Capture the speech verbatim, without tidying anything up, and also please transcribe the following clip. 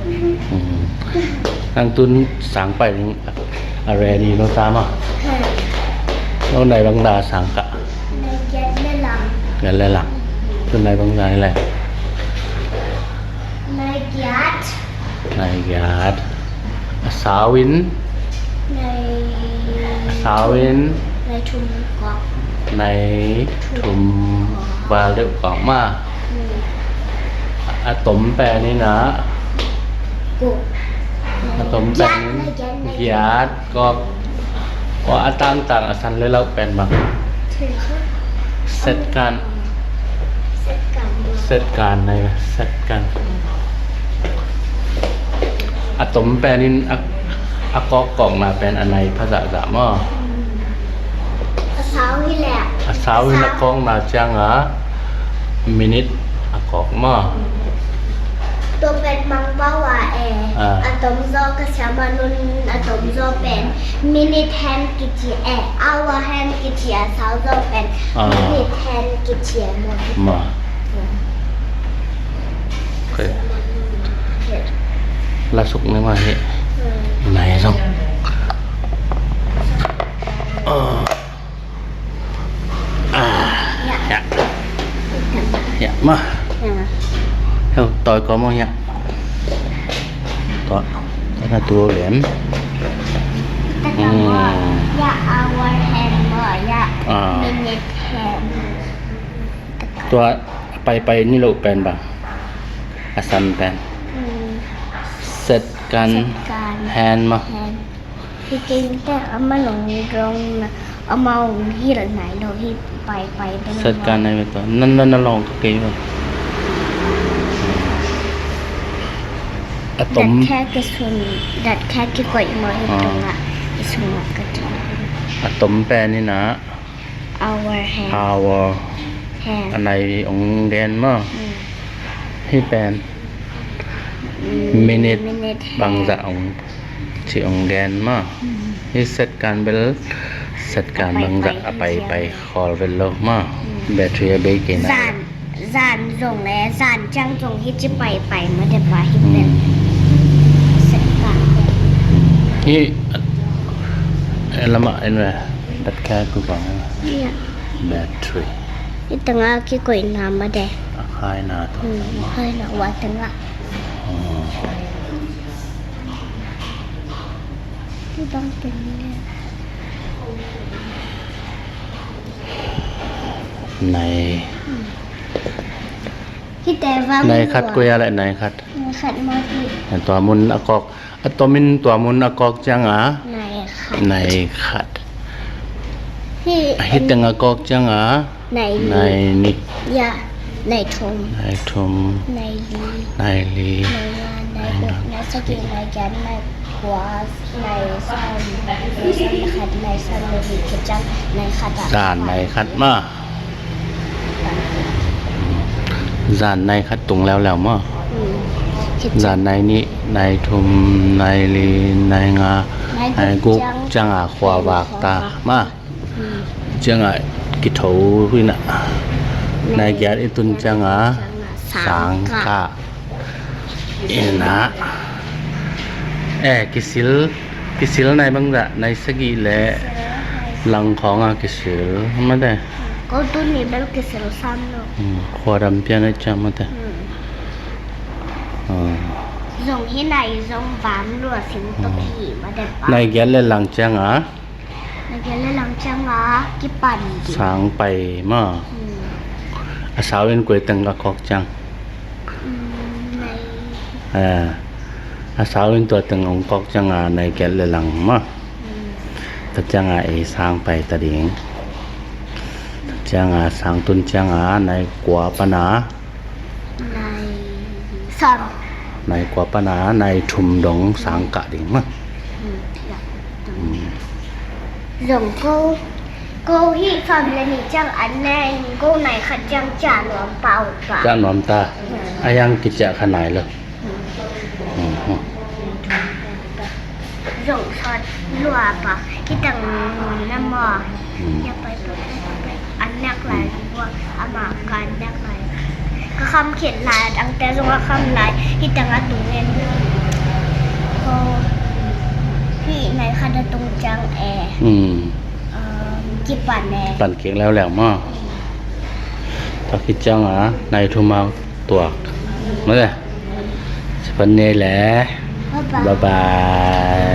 Hmm. Nang tun sang pai ding a ready lo ta maw? Lo nai bang na sang kah? Nai giat le lang. Giat le lang. Tun nai bang na hi lai? Nai giat. Nai giat. A sau in? Nai. A sau in? Nai thum kawk. Nai thum val deuh kawk maw. Hmm. A tom pen in ah? Kawk. A tom pen in? Giat, nai giat, nai giat kawk. Kua a tangtang a san le lauh pen bang? Thil khat. Setkan. Setkan. Setkan nai, setkan. A tom pen in a, a kawkkawkna pen a nai pha zahzah maw? A sau hi leh. A sau in a kawkna ciangah minute a kawk maw? Tua pen Mangpau a e. Ah. A tom zaw ka siam a nun a tom zaw pen minute hand kici e, hour hand kici a sau zaw pen minute hand kici e maw? Maw. Okay. La suk ni mah hi. Hmm. Nai zong. Ah. Ah. Ya. Ya. Ya, mah. Ya. Heo, toi ko mong ya. Toi. Toi na tu lem. Hmm. Ya, hour hand mo, ya. Ah. Minute hand. Tua pai pai ni lo pen bang. A san pen. Hmm. Setkan. Setkan. Hand maw. Hand. Hi kei te a ma long rong na a ma ong hil nai lo hi pai pai te na. Setkan nai ve tua. Nan nan na long ka kei ve. A tom. Dat khe kisun, dat khe kikoih maw hi. Ah. Tungah kisun ah ka ti. A tom pen in ah. Hour hand. Hour. Hand. A nai ong gen maw. Mm. Hi pen. Mm, minute, minute hand. Bangzah ong ci ong gen maw. Mm. Hi setkan bel, setkan bangzah a pai pai khawl bel lo maw. Mm. Battery a bei kei na. Zan. Zan zong le, zan ciang zong hi ci pai pai ma de pa hi pen. Hmm. Setkan. Hi, eh, lama en ve, dat khe ku bang. Ya. Battery. Hi tengah kikoihna ma de. A khaina tawh. Hmm, a khaina wa tengah. Oh. Hi bang pen ni le. Nai. Hihte va nai khat kua le nai khat. Nai khat maw hi. Tua mun a kawk. A tomin tua mun a kawk ciang a. Nai khat. Nai khat. Hi. Hih teng a kawk ciang a. Nai nih. Nai nih. Ya. Nai thum. Nai thum. Nai li. Nai li. Nai nga, nai guk, nai sagih, nai giat, nai kua, nai sawm, nai sawm le khat, nai sawm le nih, khit ciang nai khat ah. Zan nai khat maw. Zan nai khat tung leuleu maw. Hmm. Khit ciang. Zan nai nih, nai thum, nai li, nai nga, nai guk ciang a khua vak ta maw. Hmm. Ciangah kitho hi na. Nai giat i tun ciangah sang kah. Hi na. Eh, kisil, kisil nai bangzah, nai sagih le lang khawngah kisil. Mate. Ko tuni bel kisil sam lo. Hmm, khua dam pian a ciang mate. Hmm. Ah. Zong hi nai zong bam lua sin tok hi mate pa. Nai giat le lang ciangah. Nai giat le lang ciangah kipan ding. Sang pai maw. Hmm. A sau in kua teng a kawk ciang. Hmm, nai. Eh, a sau in tua teng ong kawk ciangah nai giat le lang maw. Hmm. Tua ciangah ei sang pai ta ding. Tua ciangah sang tun ciangah nai kua pana. Nai sawm. Nai kua pana nai thum dong sang kah ding maw. Hmm, ya. Hmm. Zong ko, ko hi sawm le nih ciang an ne in ko nai khat ciang ciah nuam pah uh pa. Ciah nuam ta. Hmm. A hiang kiciah kha nai lo. Hmm. Hmm, hmm. Zong sawt lua pa. Kitang na maw. Hmm. Ya pai pai pai pai. An nek lai lua. Ama ka an nek lai. Ka kham khit lai, angte zong a kham lai. Kitang a tung nen. Hih nai khat a tung ciang e. Hmm. Kipan e. Kipan kik leuleu maw? Tua khit ciang a nai thum a tuak. Maw le. Ci pan ni le. Bye bye. Bye bye.